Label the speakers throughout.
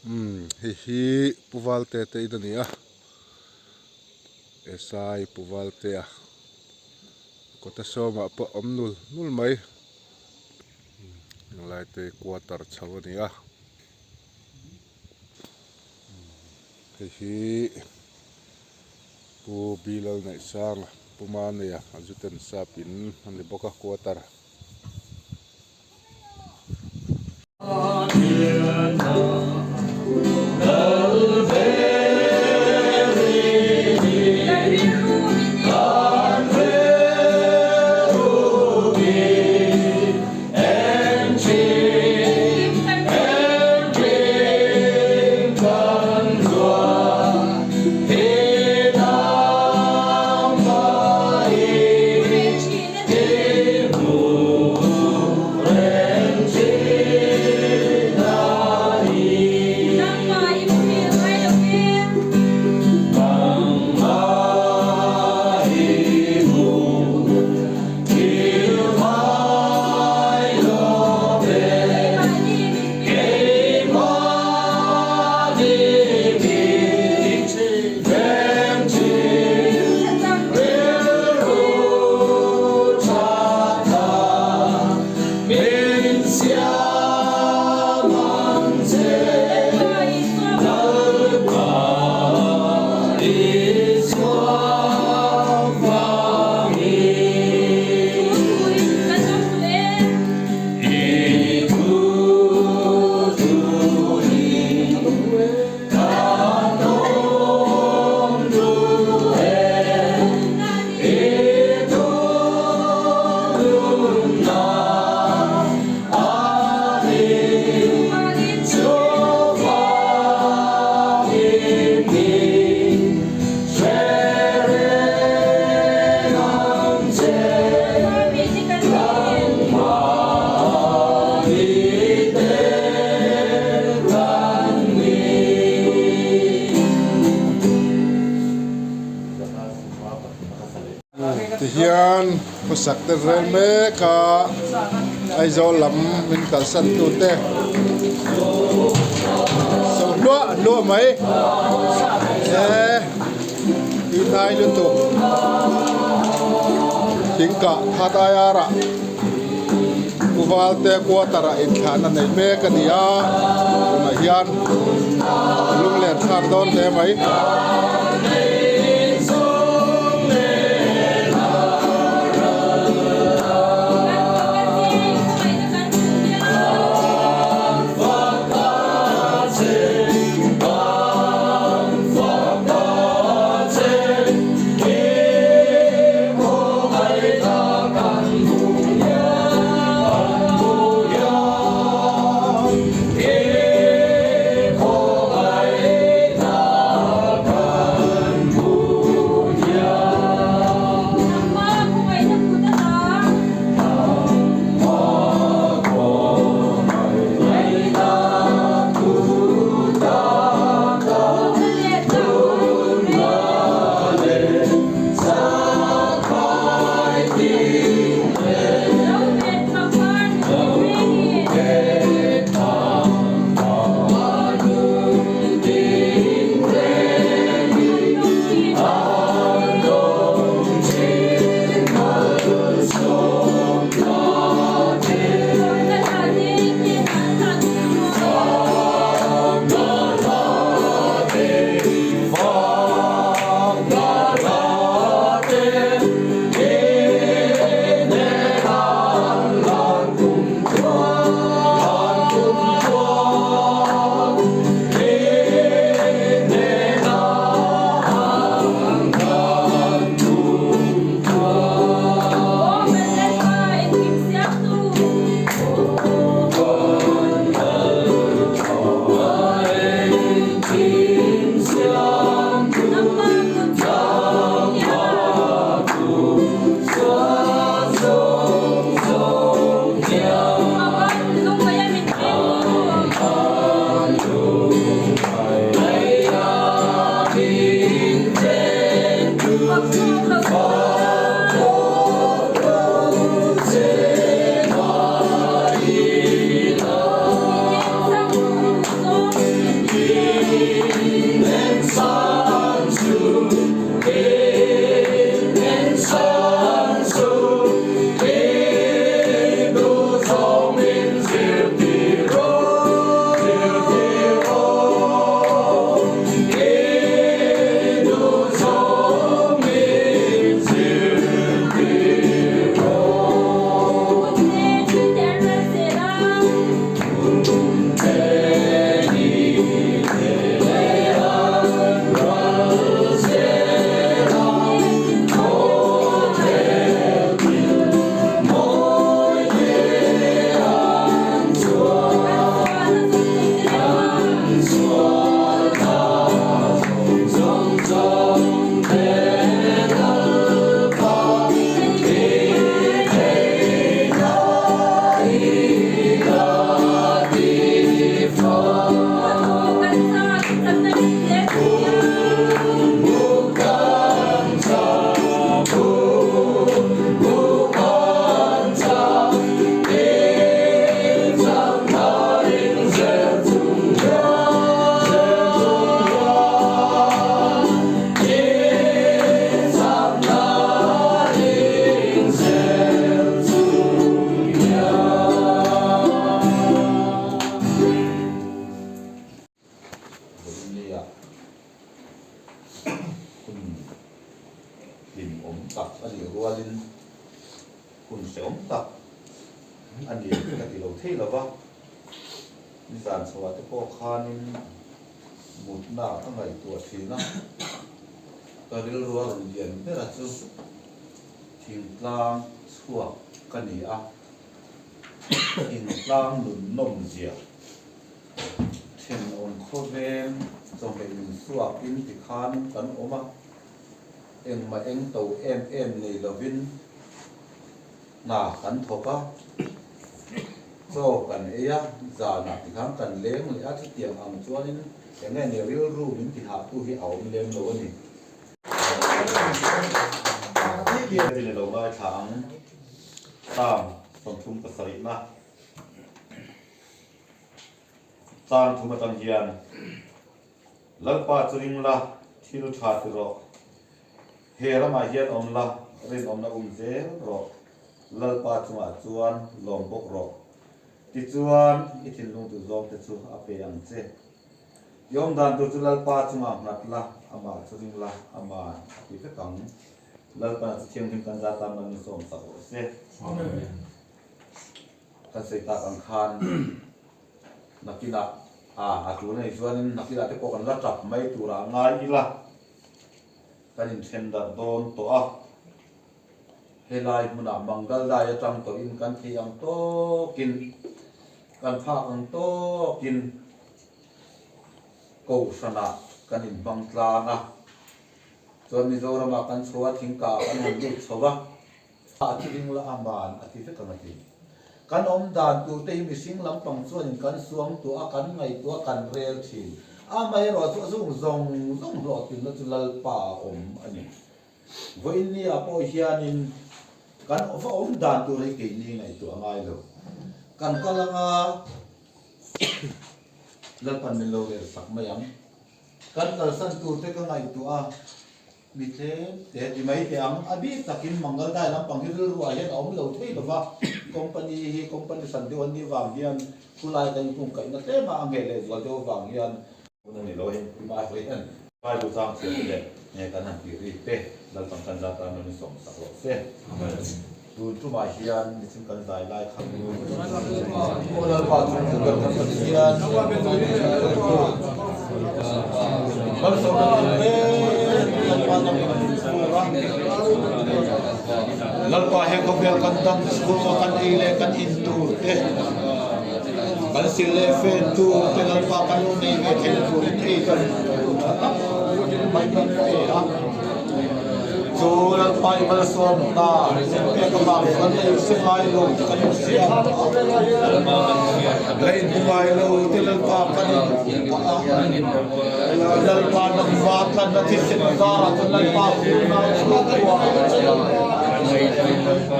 Speaker 1: Umm hei hi Pu Valte te in a ni a, SI Pu Valtea kawta sawmah pawh a awm nul nul mai, helai te hi quarter chho a ni a, hei hi Pu Bilalnaihsanga Pu Mania a zuten sap in a ni bawk a quarter. Tihian khawsak te rel mek a, Aizawl lam min kalsan tute so hluah hluah mai e tui hnai lutuk thing kah khat aia rah Pu Valte quarter ah inthlahna nei mek a ni a, tunah hian lunglen thlak dawn hle mai.
Speaker 2: a nih rualin hun hrehawm tak a ni ka ti lo thei lo va. Nizan chhoah te pawh khanin mutna ka ngaihtuah thin a, ka rilru a rawn lian ber a chu thingtlang chhuak ka ni a, thingtlang nun nawm zia thenawm khawveng chawhmeh min suakin tikhanin kan awm a, engmah eng to em em nei lovin hna kan thawk a, chaw kan ei a, zanah tikhan kan leng leh a, chutiang ang chuanin eng nge ni rilru min tihahtu hi a awm lem lo a ni. Rin a lo ngaithla ang, Psalm 37 na chang thum atang hian, Lalpa chu ring la, thil tha ti rawh. He ramah hian awm la, rinawmna um zel rawh. Lalpa chungah chuan lawm bawk rawh. Tichuan, i thinlung duh zawng te chu a pe ang che. I awm dan tur chu Lalpa chungah nghat la, amah chu ring la, aman a ti vek ang. Lalpana chu thianghlim kan za tan man min sawm sak rawh se. Kan sawi tak ang khan nakinah a a tul a nih chuanin nakinah te pawh kan la tap mai turah ngai ila kan inthen darh dawn tawh a, helai hmunah Mangal dai atang tawhin kan thei ang tawkin kan phak ang tawkin Kohhranah kan inhmang tlang a, chuan Mizoramah kan chho a thingkah kan han lut chho a. A thi ring la a man a ti vek ang a ti. Kan awm dan tur te hi mihring lampang chuanin kan suang tuah a, kan ngaihtuah a, kan rel thin. Amaherawh chu a zung zawng zawng hlawhtlinna chu Lalpa a awm a ni. Vawiin ah pawh hianin kan va awm dan tur hi keini ngaihtuah a ngai lo. Kan kal anga Lalpan min lo rel sak mai ang. Kan kalsan tur te ka ngaihtuah a. Mi tlem te ti mai teh ang. A bik takin Mangal dai lampang hi rilruah hian a awm lo thei lo va, company hi company hran deuh an nih vang hian khulai kan inkungkaihna tlema a ngheh leh zual deuh avang hian hun a ni lo heng pui mai hawi hian Bible chang chhiar te leh nge kan han tih rik te Lalpang kan zat tan rawn insawm sak rawh se. Tun tumah hian mihring kan zai lai kha Aw Lalpa chu chu ber kan Pathian Malsawmna tinreng Lalpa nangin a min fur a. Lalpa he khawvel kan dam chhunga kan ei leh kan in tur te, kan sil leh fen tur te Lalpa kan lo nei ve theih turin ei kan tur tha tak mai min pe a. Chu Lalpa i malsawm hna min pek avang chuan lei hre ngai lo te kan inhriat phah a, lei hmu ngai lo te Lalpa kan inhmu phah a. Lalpa nangma tlanna thisen zarah chuan Lalpa unau chhungkua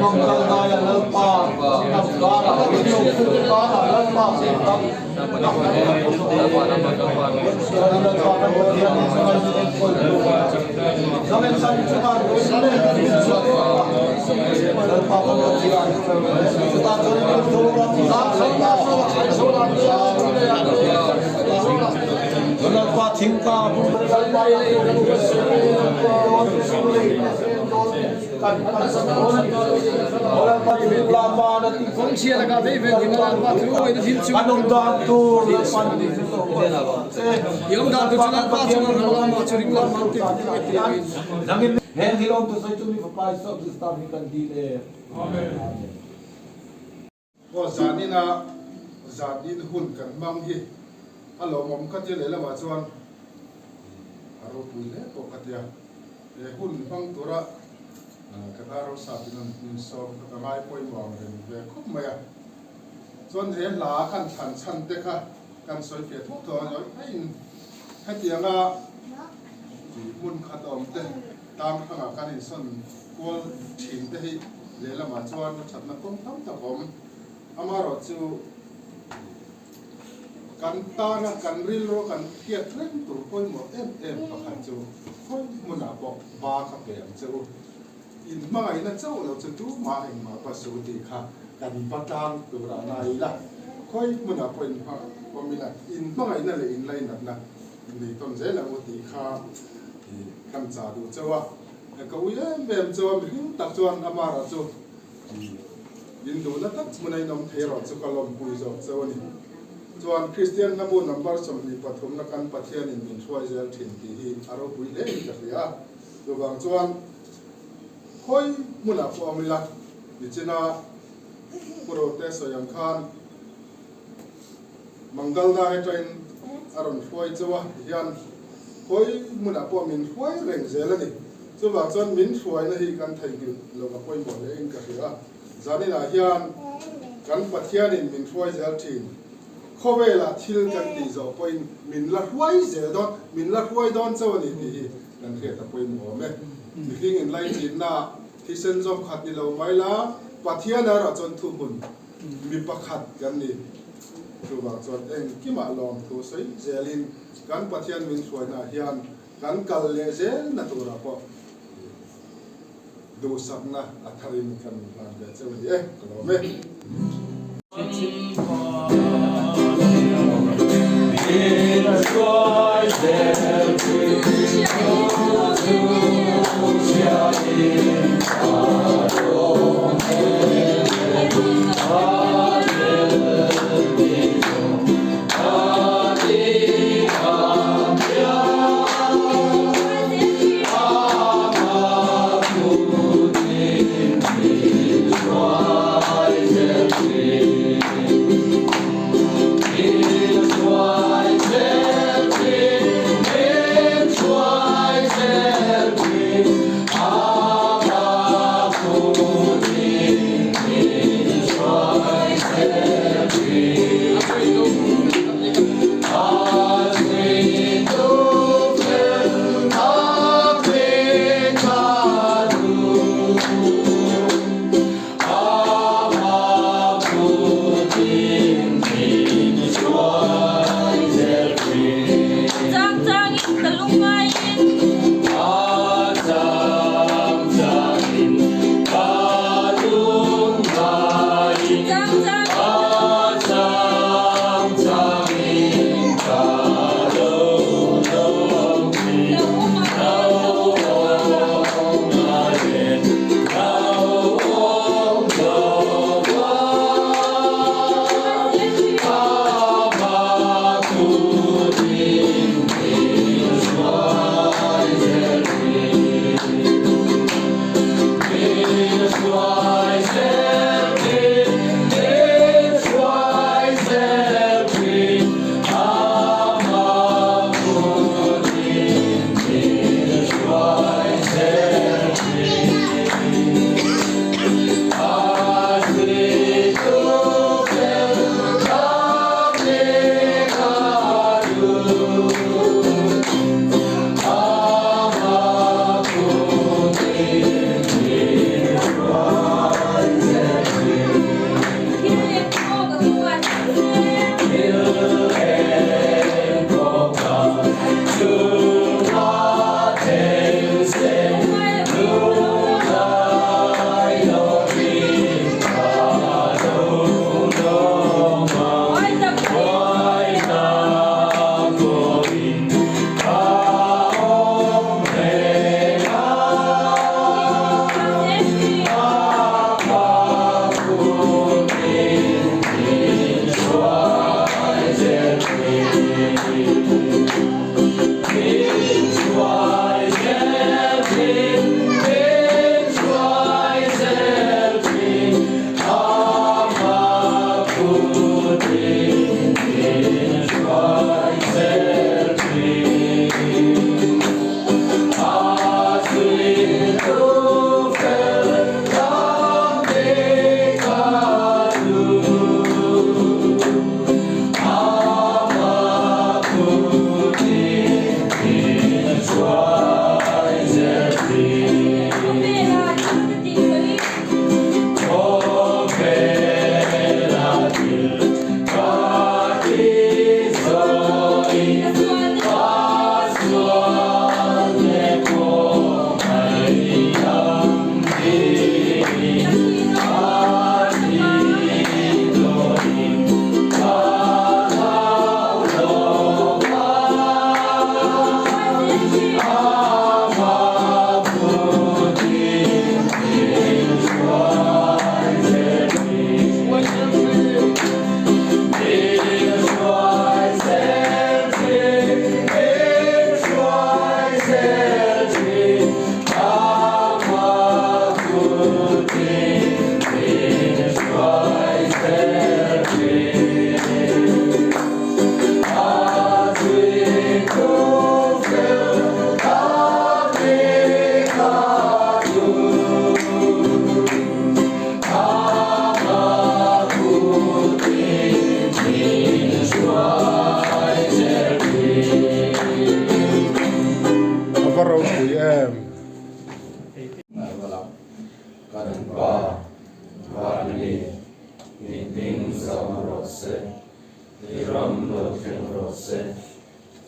Speaker 2: hmangkal daia Lalpa hnam karah Rinawm fur karah Lalpa kut Heng hi lawm tu sawi chu mi fapa Isua Krista hming kan dil e. Amen.
Speaker 1: Aw zanina zanin hun kan hmang hi a lawmawm ka tia lehlamah chuan a ropui hle pawh ka tia. He hun hmang tura kan Arosapin an min sawm kha ka ngai pawimawh ang reng ve khawp mai a. Chuan he hla kan thlan chhan te kha kan sawi fiah thuak thuak a ni aiin hetianga hmun khat awm te tang hrangah kan insawn kual thin te hi lehlamah chuan a thatna kawng tam tak a awm. Amaherawhchu Kan tana kan rilru kan hriat reng tur pawimawh em em pakhat chu khawi hmunah pawh ba ka pe ang che u. In hmangaihna chauh lo chu tumah engmah pa su tih kha kan va tlang turah ngai ila. Khawi hmunah pawh in awm ila, in hmangaihna leh in lainatna in nei tawn zel ang u tih kha kan chah duh chauh a. Ka ui em em chu a mihring tak chuan a mara chu in duhna tak hmuna in awm thei erawh chu ka lawmpui zawk cheu a ni. Chuan Kristian hlabu number 23 na kan Pathianin min hruai zel thin tih hi a ropui hle in ka hria a. Chuvang chuan khawi hmunah pawh awm ila nichina Pu Rote sawi ang khan Mangalda atangin a rawn hruai chauh a, tihian khawi hmunah pawh min hruai reng zel a ni. Chuvang chuan min hruaina hi kan theihnghilh loh a pawimawh hle in ka hria a. Zaninah hian kan Pathianin min hruai zel thin. Khawvelah thil kan tih zawh pawhin min la hruai zel dawn, min la hruai dawn chauh a ni tih hi kan hriat a pawimawh awm e. Mihring inlaichinna thisen zawm khat ni lo mai la, Pathian erawh chuan thuhmun Mi pakhat kan ni. Chuvang chuan engkimah lawmthu sawi zelin kan Pathian min hruainaah hian kan kal leh zelna turah pawh duhsakna a tharin kan hlan ve cheu a ni e, ka lawm e.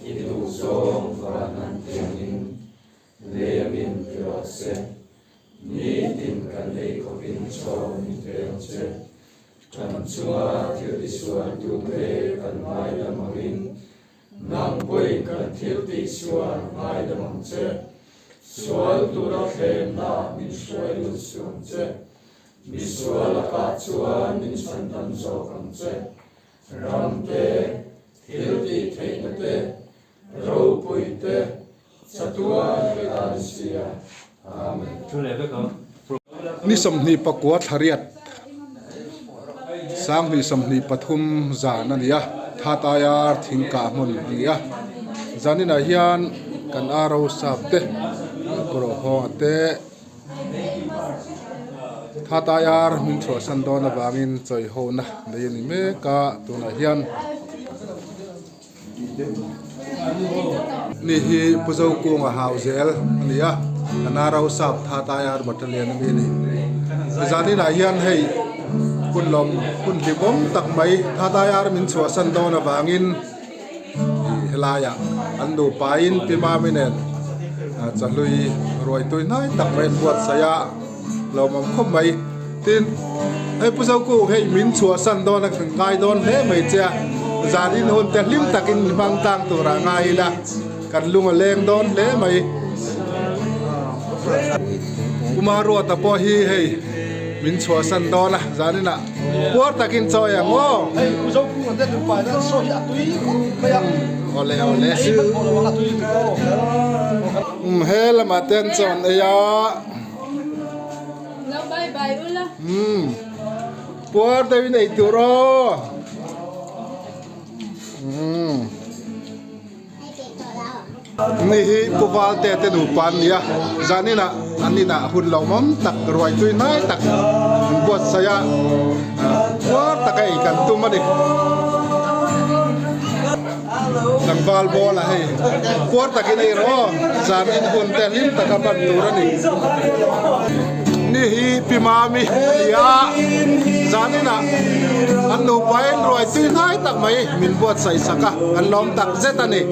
Speaker 3: I duhzawng van an tiangin Lemin ti rawh se. Nitin kan ei khawpin chaw min pe ang che. Kan chunga thil tisualtute kan ngaidam angin, nang pawhin kan thil tihsual ngaidam ang che. Sual tura thlemna min hruai lut suh ang che. Misual lakah chuan min chhandam zawk ang che. Ram te, thil tih theihna te, ropui te, chatuan vek a ni si a. Amen.
Speaker 1: Ni 29 thlariat 2023 zan a ni a, Thataiar thingkah hmun a ni a. Zaninah hian kan aro sap te, Pawrawhhawnga te, Thataiar min chhuahsan dawn avangin chawihona nei a ni mek a, tunah hian. Ni hi Pu Zokunga hau zel a ni a, ka Naro sap Thataiar Battalion a mi a ni. Zaninah hian hei hun lawm hun hlimawm tak mai Thataiar min chhuahsan dawn avangin helaiah an nupain Pi Mami nen chahlui ruai tui hnai tak mai an buatsaih a. Lawmawm khawp mai. Tin, hei Pu Zokuk hei min chhuahsan dawn a kan ngai dawn hle mai che a, zan in hun te hlim takin mi hmang tlang turah ngai ila kan lung a leng dawn hle mai. Pu Maruata pawh hi hei min chhuahsan dawn a, zan inah puar takin chaw ei ang aw.
Speaker 4: Hei Pu Zokuk an te nupa in an sawi hi a tui khawp mai a.
Speaker 1: Awle awle.
Speaker 4: Ei hman pawh lo ang a tui lutuk aw.
Speaker 1: Umm he lamah te an chaw an ei a.
Speaker 5: Lo bye bye ula.
Speaker 1: Umm. Puar deuh in ei tur aw. Umm. Ni hi Pu Valte te nupa an ni a, zaninah an inah hun lawmawm tak ruai tui hnai tak an buatsaih a, puar taka ei kan tum a ni. Tlangval ball a hei puar takin a irh aw zan in hun te hlim taka hman tur a ni. Ni hi Pi Mami a ni a, zan inah an nupa in ruai tui hnai tak mai min buatsaih sak a, kan lawm tak zet a ni.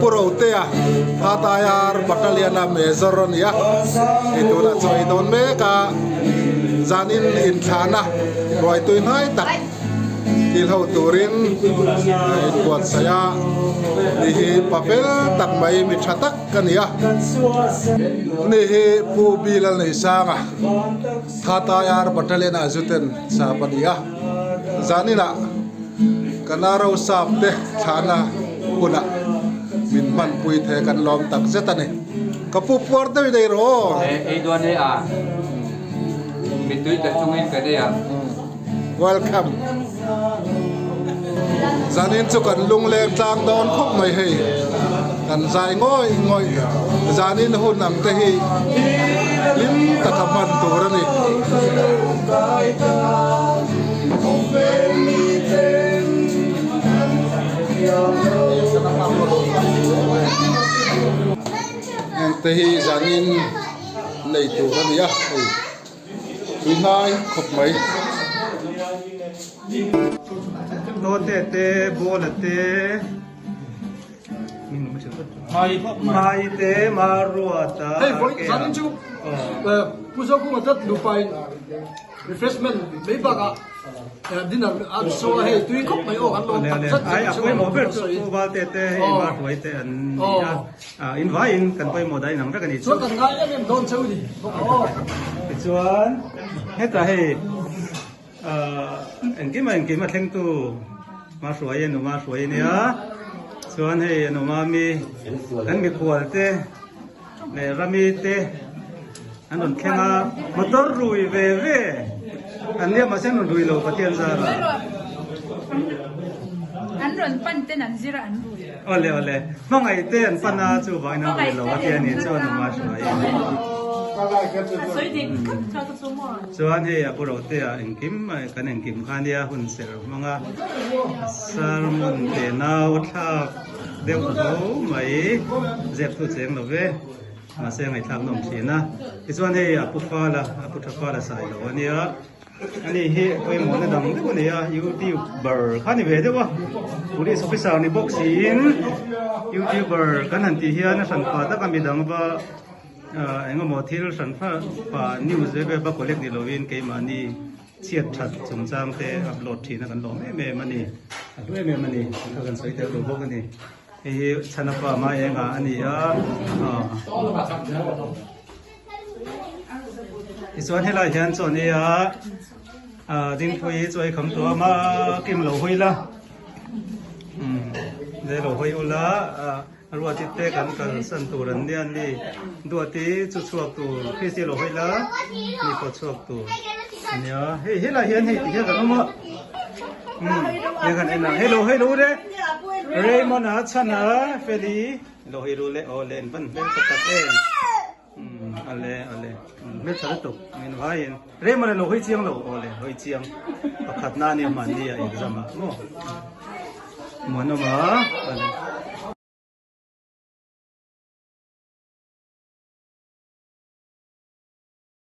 Speaker 1: Pu Rotea Thataiar Battalion a Major a ni a, hei tunah chaw ei dawn mek a, zanin inthlahna ruai tui hnai tak thil ho turin a inbuatsaih a, ni hi papel tak mai mi tha tak a ni a, ni hi Pu Bilalneisanga Thataiar Battalion a zuten sap a ni a. Zaninah kan aro sap te thlahna hunah min hmanpui the kan lawm tak zet a ni. Ka pu puar deuh nei rawh aw.
Speaker 6: Ei dawn e a, mittui tla chungin ka nei a.
Speaker 1: Welcome. Zanin chu kan lungleng tlang dawn khawp mai hei. Kan zai ngawih ngawih. Zanin hun ang te hi hlim taka hman tur a ni. Heng te hi zanin nei tur a ni a hei tui hnai khawp mai.
Speaker 7: Note te ball a te. Mai te Maruata
Speaker 4: Hei vawi zanin chu Pu Zokunga tlat nupa in refreshment mai bakah dinner an saw a hei tui khawp mai aw kan lawm tak zet
Speaker 7: Ai a pawimawh ber chu Pu Valte te hei Mahruai te an ni a in vaiin kan pawimawh dah inang vek a ni chu.
Speaker 4: Chuan kan ngai em em dawn cheu ni bawk aw.
Speaker 7: Tichuan hetah hei Engkim a engkim a thlengtu Mahruai a nu Mahruai a nia chuan hei a nu Mami kan mikhual te leh Rami te an rawn thleng a motor rui ve ve an nia mahse an rawn rui lo Pathian zara
Speaker 5: An rawn pan ten an zir a an rui.
Speaker 7: Awle awle hmangaih te an pan a chuvangin an rui lo a tia ni chuan nu Mahruai. Chuan hei a pu rote ah engkim kan engkim kha nia hun serh hmang a sermon te nau thlak deuh tho mai zep thu cheng lo ve mahse ngaihthlak nawm thin a tichuan hei a pu fala a pu tha fala sai lo a nia. Ani hi pawimawhna dang deuh a ni a, youtuber kha ni ve deuh a, police officer ni bawk siin youtuber kan han tih hian a hran pah tak a midang va ah eng emaw thil hran pa news ve vel va collect ni lovin keimahni chhiat that chungchang te upload thin a kan lawm em em a ni, a hlu em em a ni kha kan sawi tel duh bawk a ni. Hei hi Chhanapa Maenga a ni a, ah. Tichuan helai hian chaw nei a ah dingpui chaw ei kham tawh a ma kim lo hawi la umm le lo hawi ula ah ruati te kan kalsan tur an nia ni duati chu chhuak tur Christy lo hawi la mi pawh chhuak tur a nia hei helai hian hei ti hian kan awm a umm hei kan en a hello hello le Raymond a chhana Feli lo hawi ru le aw le an van hmel tak tak em. Umm ale ale hmeltha lutuk min vaiin Raymond a lo hawi chiang lo aw le hawi chiang pakhat na ania mahni a exam ah maw muanawm a ale.